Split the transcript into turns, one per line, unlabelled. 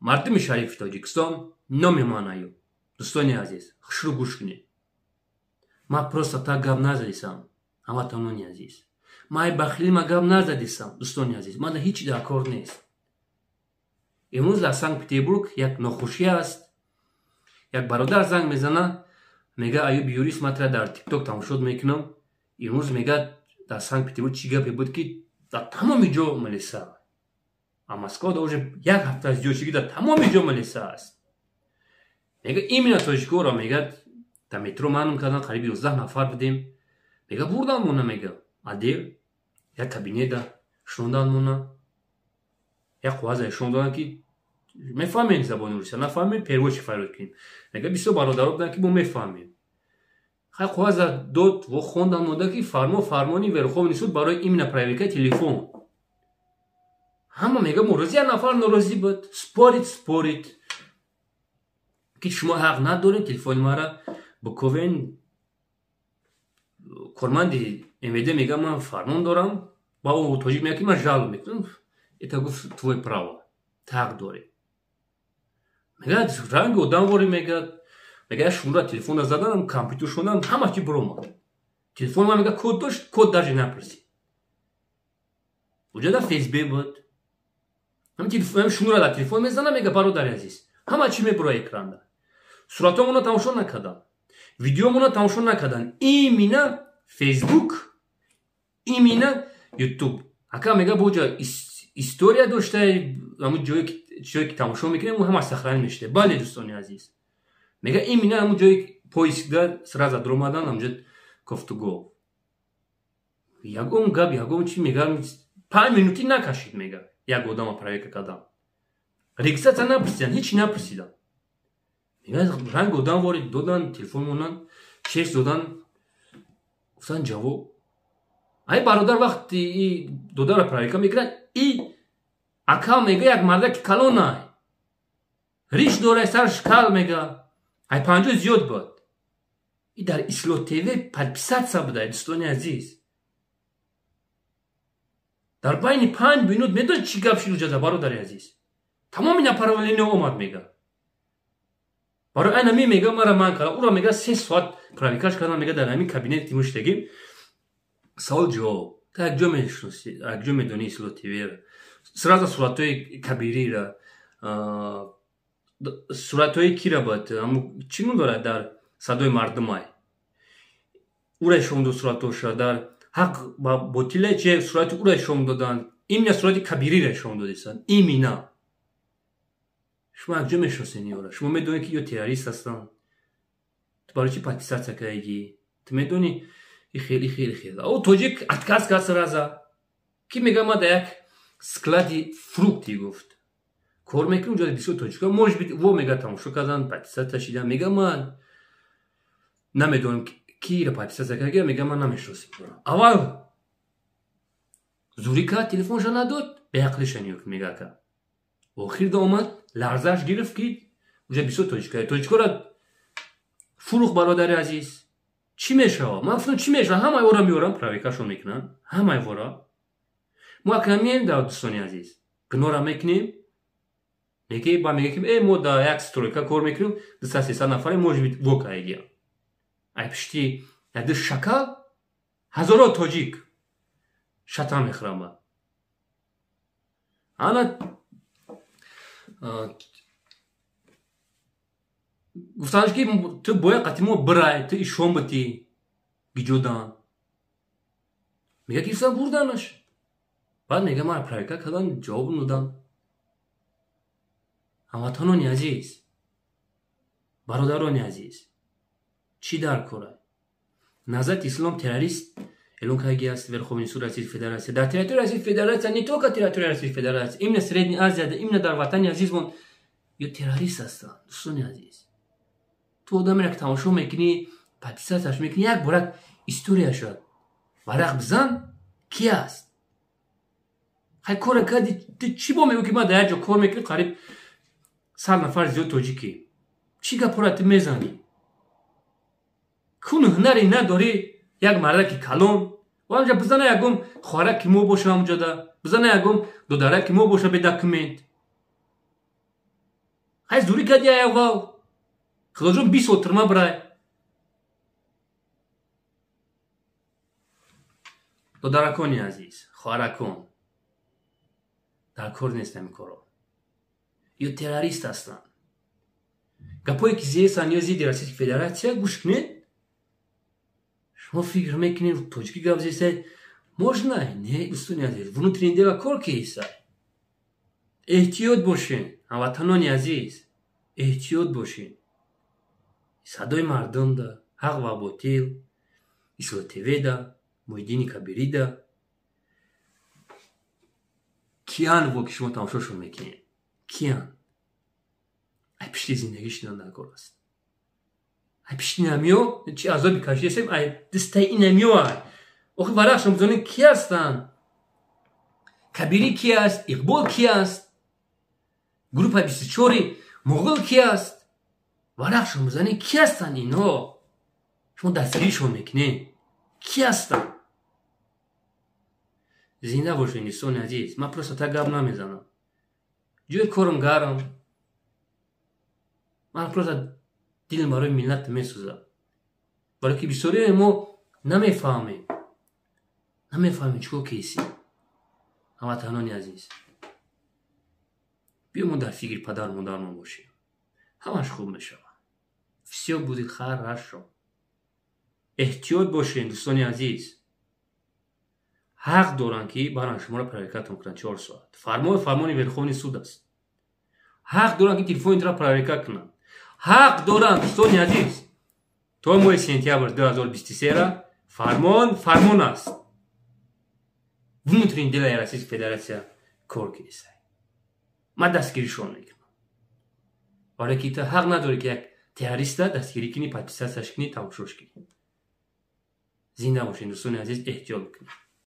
Мардуми шарифи Тоҷикистон, номи ман Аюб. Дӯстони азиз, хушрӯ гӯш кунед. Ман просто так гап назадисам, ҳамватанони азиз. Ман ай бахилӣ ма гап назадисам, дӯстони азиз. Ман ҳеҷ дар кор нест. Имрӯз дар Санкт-Петербург як нохушӣ аст. Як бародар занг мезана, мега: «Аюб юрист, ман тра дар ТикТок тамошо мекунам. Имрӯз, мега, дар Санкт-Петербург чӣ гапе буд, ки дар тамоми ҷо милиса? А Москва да уже як ҳафта зиёд шуд, ки дар тамоми ҷо милиса аст». Мега, именно тоҷикоро, мега, дар метро манм кардан, қариби 11 нафар будем. Мега, бурдан мона, мега, отдел, як кабинета шунондан мона, як қоғаза нишон доданд, ки мефаҳмем забони русия, нафаҳмем, переводчик фарёд кунем. Мега, бисёр бародаро буданд, ки мо мефаҳмем. Хай, қоғаза дод во хондан монда, ки фармон, фармони Верховный суд барои именно проверка телефон. Ҳама, мега, морозӣ, як нафар норозӣ буд, спорит, спорит, ки шумо ҳақ надоред телефони мара биковен. Корманди МВД мега: «Ман фармон дорам». Ба ӯ тоҷик мега, ки ман жалоб мекунам. Это, гуфт, твоё право, ҳақ дорӣ. Мега, ранги одамворӣ, мега, шумора телефона заданам, компютер шундам, ҳама чи биромад. Телефони ман, мега, код дошт, код даже напурсид. Уҷада ФСБ буд. Ҳам шумора дар телефон мезанам, мега, бародари азиз, ҳама чи мебура экранда. Суратҳомона тамошо накардан, видеомона тамошо накардан, именно Фейсбук, именно Ютуб. Ака, мега, боҷа история дошта, ҳамун ҷое ки тамошо мекунем, ҳама сохранить мешуда. Бале, дӯстони азиз, мега, именно ҳамун ҷое поиск да сразу дуромадан, ҳамунҷо кофтугов, ягон гап, ягон чи. Мега, 5 минутӣ накашид, мега, як одама проверка кардан, регистрация напурсидан, ҳечи напурсидан. Мега, ранг одам ворид додан, телефон монан, чест додан, гуфтан ҷавоб. Ай бародар, вақти и додаро проверка мекунад, и ака, мега, як мардаки калонай, риш дорай, сараш кал, мега, ай 50 зиёд буд. И дар Исло ТВ подписаться будай. Дӯстони азиз, дар байни 5 минут медонед чӣ гап шуд уҷада? Бародари азиз, тамоми направление омад. Мега, барои айна ми, мега, мара ман кардам, уро, мега, 3 соат проверка ш кардам. Мега, дар ҳамин кабинети муштагӣ савол ҷавоб. Та як ҷо мешиноси, як ҷо медонӣ Исло ТВ, сразу суратҳои Кабирира, суратҳои кира буд, чӣ ном дорад, дар Садои мардумай, ура шом дод, суратоша дар Ҳақ ба ботила че, сурати ура шом доданд, именно сурати Кабирира шом додистанд. Именно шумо як ҷо мешиносед ёра, шумо медонед, ки ё террорист ҳастанд. Ту барои чӣ подписаться кардагӣ? Ту медонӣ, и хеле хеле хеле. О, тоҷик отказ кард сразу, ки мега, ма дар як склади фрукты, гуфт, кор мекунем, ҷода бисёр тоҷика, может быть, во, мега, тамошо кардан, подписаться шидан. Мега, ман намедонам, кира подписаться карда. Мега, ман намешиносем. Аввал зурӣ кард, телефонша надод, беақлиша ниёк. Мега, ака, охир да омад, ларзааш гирифт, ки уже бисёр тоҷика тоҷикора фурӯх. Бародари азиз, чӣ мешавад? Ман гуфтам, чӣ мешавад? Ҳамаи ора меорам, проверка шон мекунанд ҳамаи вора. Мо акна меем да, дӯстони азиз, гунора мекунем. Меги ба мега, ки э мо да як стройка кор мекунем, 200-300 нафаре, может быть, вокаегия. Ай пишти яды шакал ҳазоро тоҷик шатан мехӯрам. Ана гуфтанш, ки ту бояд қати мо бирай, ту ишон битӣ гиҷодан. Мега, гирифтан, бурданаш. Баъд, мега, ман проверка кардан, ҷавоб додам. Ҳамватанони азиз, бародарони азиз, чӣ дар кора? Наҳзати ислом террорист эълон кардаги аст Верховный суд Российской Федерация. Дар территорияи Российской Федерация, не только территория Российской Федерация, именно Средняя Азия, именно дар ватани азизмон ё террорист ҳастанд. Дӯстони азиз, ту одамеро ки тамошо мекунӣ, подписаться ш мекунӣ, як борак история шад варақ бизан, ки аст. Хай, кора кардӣ, ту чӣ бо мегӯ, ки ман дар як ҷо кор мекунӣ, қариб 100 нафар зиёд тоҷикӣ. Чӣ гапора ту мезанӣ? Куну ҳунаре надорӣ. Як мардаки калон ҳамҷа бизана, ягон хоҳараки мо боша ҳамҷода бизана, ягон додараки мо боша бе документ. Хай зурӣ кардӣ аввал. Худоҷон 20 сол тюрьма бирай. Додаракони азиз, хоҳаракон, дар кор нест ҳамин коро. Ё террорист ҳастанд. Гапое ки зесан ё зидди Российской Федерация гӯш кунед. Шумо фикр мекунед тоҷикӣ гап зесай можно? Не, дӯстони азиз, внутренний дела кор киисай. Эҳтиёт бошед, ҳамватанони азиз, эҳтиёт бошед. Садои мардумда, ҳақ ва ботил, Исло ТВда, Муҳиддини Кабирида киян во ки шумо тамошошон мекунед? Киян? Ай пишти зиндагӣ шидан дар кор аст. Ай пишти намиё, чи азоби кашидасем, ай дастаи инамиё ай. Охи варақ шумо бидонед ки ҳастанд? Кабирӣ ки аст? Иқбол ки аст? Группа 24 муғул ки аст? Варақ шумо бидонед ки ҳастанд инҳо? Шумо дастгиришон мекунед. Ки ҳастанд? Зинда бошед, дӯстони азиз. Ман просто так гап намезанам. Ҷои корам гарм. Ман просто дилам барои миллат месӯзад. Барои ки бисёриҳои мо намефаҳмем. Намефаҳмем чӣ кор кесем. Ҳамватанони азиз, биё мо дар фикри падару модармон бошем. Ҳамаш хуб мешавад. Всё будет хорошо. Эҳтиёт бошед, дӯстони азиз. Ҳақ доранд ки баран шуморо проверкатон кунанд 4 соат. Фармон фармони Верховный суд аст. Ҳақ доранд ки телефонитро проверка кунанд. Ҳақ доранд, дӯстони азиз. То моҳи сентябр 2023 фармон фармон аст. Внутренний дела Российской Федерация кор кесай. Ман дастгиришон мекунам. Барои ки ту ҳақ надорӣ ки як террориста дастгирӣ кунӣ, подписатсияш кунӣ, тамошош кунӣ. Зинда бошед, дӯстони азиз, эҳтиёт бикунед.